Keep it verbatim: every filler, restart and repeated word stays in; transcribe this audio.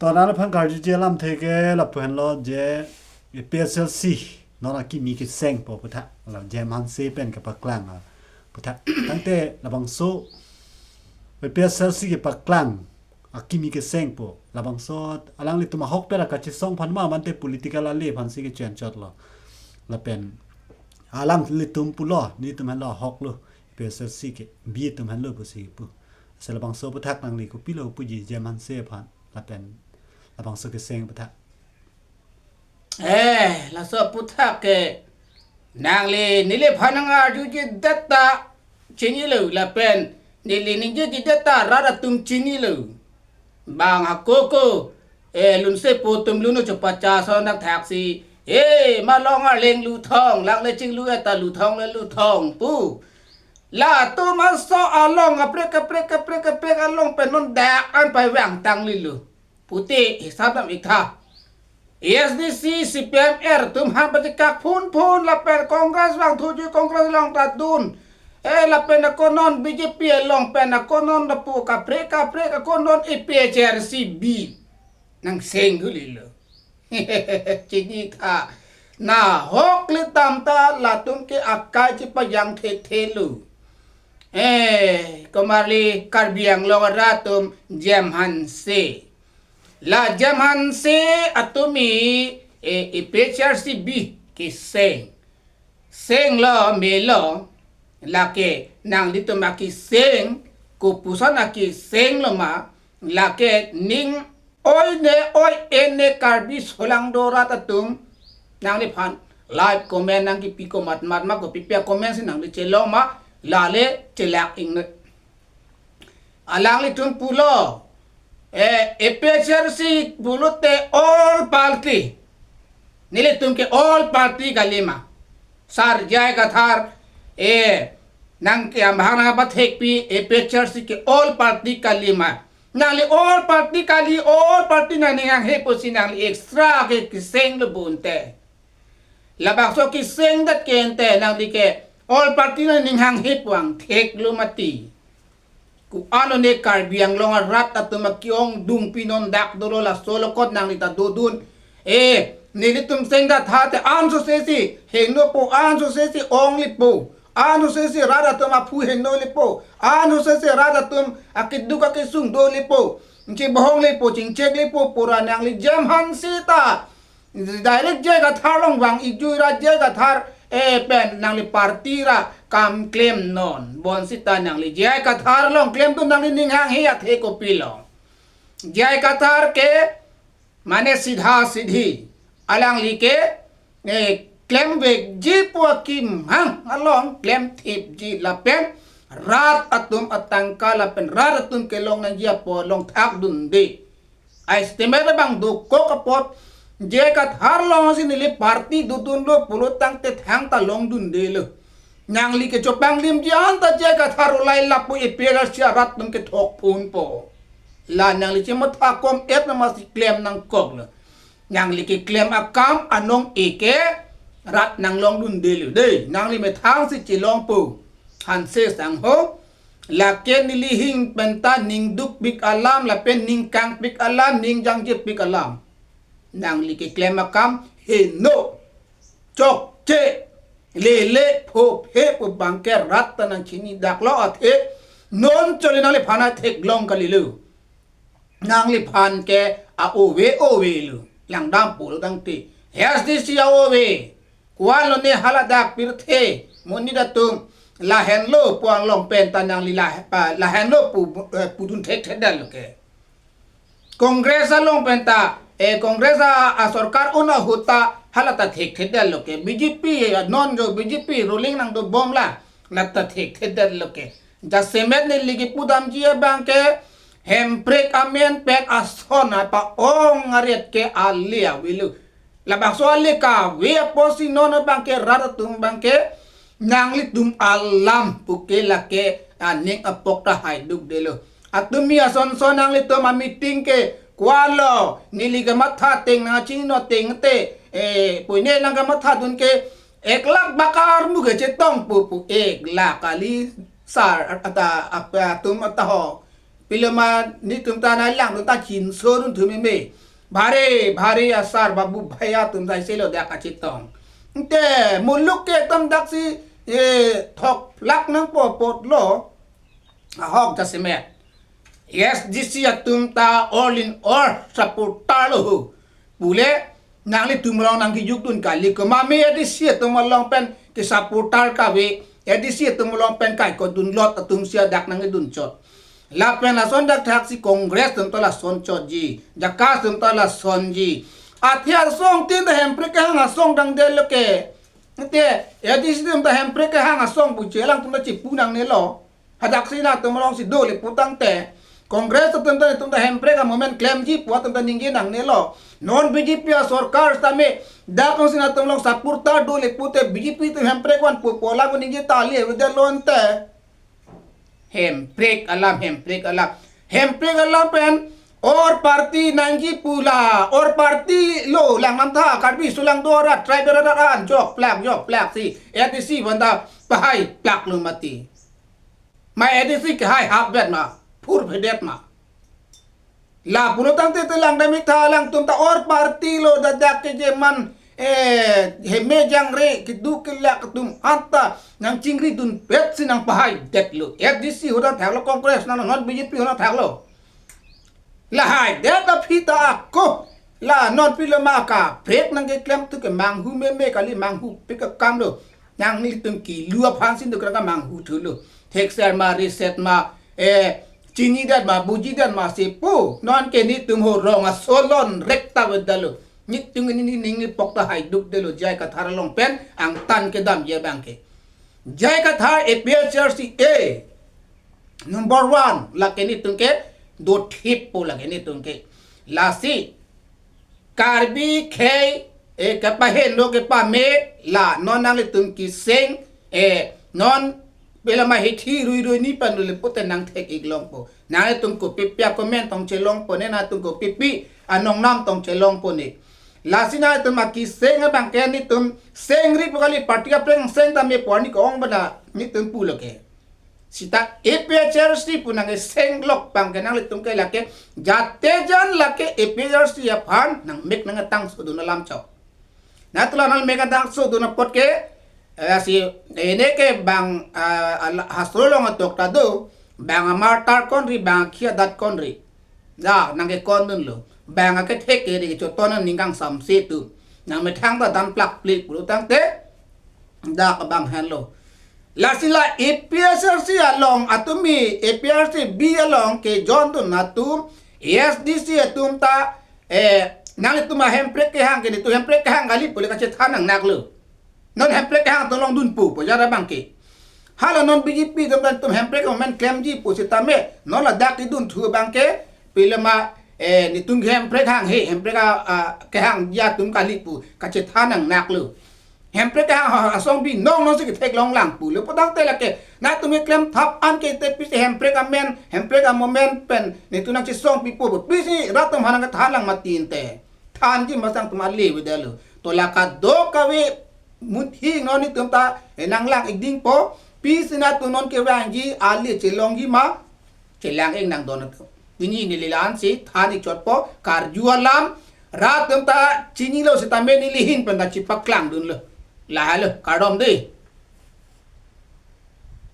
To nangliphan karjuji alamthe ke lapu henlo je A P H L C non akimi kesengpo aputhak, la Jem Hanse pen kepaklang aputhak. Tangte labangso A P H L C kepaklang akimi kesengpo, labangso alanglitum ahokpet akachesong aphan ma mate political ale aphansi kecho-enchotlo. Lapen alanglitum pulo, nelitum henlo ahoklo, A P H L C ke B atum henlo pusi pu. Lasi labangso aputhak nangli kopilo puji Jem Hanse aphan, lapen labangso keseng aputhak? Eh, laso aputhak ke nangli neliphan nang-arjuji det ta chinilo, lapen neli ningjeji det ta rat atum chinilo. Bang ako ko, eh, lunsepo atum lun-o chopacha ason dak thaksi, eh, malong arleng luthong, langle chinglu eta luthong le luthong pu. Latum aso along kaprek kaprek kaprek kaprek along pen non dak an pai vang tanglilo. Puti hisap dam-iktha. A S D C, C P I M R atum han pachekak phun phun, lapen Congress vangthuji, Congress along ta dun. Eh, lapen ako non B J P along pen ako non lapu kaprek kaprek ako non A P H L C B. Nang seng hulilo. Chini tha. Nahok le tam ta latum ke akai chepajang thethelo. Eh, komarli Karbi Anglong arat atum Jem Hanse. La Jem Hanse atum i, eh, A P H L C B keseng. Senglo melo, lake nanglitum akeseng, kopuson akesenglo ma, lake ning oi ne oi ene Karbi solangdo rat atum, nangliphan like comment nangkepi komat mat ma, kopi pia comment si nangli chelong ma, lale chelak ingnoi. Alanglitum pulo, eh, A P H L C pulote all party. Nelitum ke all party kali ma. Sar J I Kathar, eh, nangke ambahang nangpathekpi A P H L C ke all party kali ma. Nangli all party kali, all party nangning hanghe pusi nangli extra ke kesenglo bonte. Labangso keseng det ke ente nangli ke all party nangning hanghe pu angtheklo mati. Ko-an lone Karbi Anglong arat atum akeongdung pi non dak dolo, laso along kot nangli ta dodun. Eh, nelitum seng dak tha te an so sesi henopo, an so sesi onglipo, an so sesi rat atum aphu henolipo, an so sesi rat atum akeduk akesung dolipo, chebohonglipo, chingcheklipo, pura nangli Jem Hanse ta direct J I Kathar along vang-ikjui ra J I Kathar, eh, pen nangli party ra kam klemnon. Bonsita nangli J I Kathar along klemdun, nangli ning hanghe athe kopilo? J I Kathar ke mane sidha sidhi. Alangli ke, eh, klemvekji pu akemang along klemthipji lapen rat atum atangka lapen rat atum kelong nangji apot longthak dunde. Estimate abang dokok apot, J I Kathar alongsi neli party dodunlo pulo tangte thangta longdundelo. Nangli kechopanglimji anta J I Kathar ulai lapu A P H L C arat atum kethok phunpo. La nangli chematha kom-et na masi klem nangkoklo. Nangli keklem akam anong-e ke rat nanglongdundelo. Dei, nangli methangsi chelongpo. Hanse sangho, lake neli hing penta ning dukpik alam, lapen ning kangpik alam, ning jangjepik alam. Nangli keklem akam heno, chokche, lele, phophe pu abang ke rat ta nangchinidaklo athe, non chole nangliphan atheklong kalilo. Nangliphan ke a-ove ove lo, langdam pulo tangte. A S D C a-ove. Ko-an lone haladak pirthe monit atum lahenlo pu along penta nangli lah-, ah, lahenlo pu, eh, pudun thekthedetlo ke. Congress along penta, eh, Congress a, asorkar un ahut ta hala ta thekthedetlo ke. B J P, eh, non jo B J P ruling nangdobom la, la ta thekthedetlo ke. Jasemet neli kepudamji abang ke, Hemprek amen pet ason apa-ong aret ke ale avelo. Labangso ale kave apotsi non abang ke rat atum abang ke nanglitum alam puke lake aning apok ta haidukdelo. Atumi asonson nanglitum a-meeting ke ko-an lo, neli kematha ateng nangchinino ateng te, eh, puine nangkemathadun ke ek lakh bakar muge chetongpo pu, ek lakh kali sar ata apa atum ata ho. Pilo ma netum ta nanglang dun ta chinso dun thu meme. Bhari, bhari asar babu bhai atum ta isi lo dak kachetong. Ante muluk ke tam daksi, eh, thok lak nangpo apotlo. Ahok jasemet. ASDC atum ta all in all supporter lo ho. Pule, nanglitum along nangkejukdun kali, komat me ADC atum along pen ke supporter kave, ADC atum along pen kaikot dunlot atum si dak nangkedun chot. Lapen lason dak thaksi Congress atum ta lason chotji, JACAS atum ta lasonji. Athe asong tin ta Hemprek kehang asong dangdetlo ke. Ante ADC atum ta Hemprek kehang asong pu chelang atum ta chipu nangnelo. Hadaksi nangtum alongsi dole putangte, Congress atum ta, atum ta Hemprek amovement klemji pu atum ta ningje nangnelo. Non BJP asorkar sitame, dak alongsi nangtum along supporter dole pute BJP atum Hemprek vanpo pu alam ningje ta le avedet lo ante. Hemprek alam, Hemprek alam. Hemprek alam pen or party nangji pu la, or party lo lang nam tha, Karbi sulang do arat, tribe arat an jokplak, jokplak si ADC aphanta pahaiplak lo mati. Ma ADC kehai hapvet ma, phurphedet ma. La pulo tangte te langdam ik tha, alangtum ta or party lo, dadak ke jeman, eh, heme jangre keduk kelak atum anta nangchingridunpet si nangpahaidetlo. ADC ahut ta thaklo, Congress nang non, BJP ahut ta thaklo. Lahaidet aphi ta ako. La non pilo ma kaprek nangkeklem thu ke manghu meme kali, manghu pik akam lo. Nanglitum kilu aphan si duk raka manghu thulo. Thekser ma, riset ma, eh, chinidet ma, bujidet ma si pu. Non ke netum ho rong asolon rek ta vedalo. Netum ke neli ning ipok ta haidukdetlo J I Kathar along pen angtan kedamji abang ke. J I Kathar APHLC A number one, lake netum ke dothip po lake netum ke. Lasi Karbi khei, eh, kepahenlo kepame, la non nanglitum keseng, eh, non pela ma hithi rui rui ni pan le pute nangthek ik longpo. Nanglitum kopipi akomen tong chelongpo ne, nangtum kopipi anongnam tong chelongpo ne. Lasi nangtum akeseng abang ke netum sengri pu kali, party apreng seng tame pu arni ko-ong bana netum pulo ke. Sita APHLC pu nangkeseng lok abang ke nanglitum ke lake jate jan lake APHLC aphan nangmek nangtangso dun alam chok. Nangtum la nangmek nangtangso dun apot ke, eh, si, eh, ne ke bang, ah, ala-, hastro along atok ta do, bang amartar konri, bang akhi adat konri. Ja, nangkekondunlo. Bang akethek keri kechoton aning kangsamse atum. Nangmethang ta damplak plik pulo tangte, dak abang henlo. Lasi la APHLC along atum, APHLC B along kejondun atum, ASDC atum ta, eh, nanglitum ahemprek kehang ke netum hemprek kehang kali pule kachethan nangnaklo. Non hemprek kehang atum longdunpo pu jara abang ke. Hala non BJP atum dan atum hemprek amovement klemji pu sitame, non ladak kedun thu abang ke, pilo ma, eh, netum hemprek hang he, hemprek a, a, kehangji atum kali pu kachethan nangnaklo. Hemprek kehang asong binong nonsi ketheklong lang pulo. Putangte lake nangtum keklem thap an ke te pisi hemprek amen, hemprek amovement pen netum nangchesong pipo pu pisi rat atum aphan nangkethan lang mati ante. Thanji masang atum ale avedetlo. To la kadokave muthing non netum ta, eh, nanglang ik dingpo. Pisi nangtum non kevangji ale chelongji ma, chelang ik nangdon atum. Pini neli la-an si than ik chotpo, karju alam, rat atum ta chinilo sitame neli ahin pen ta chipaklang dunlo. Lahelo, kardom dei.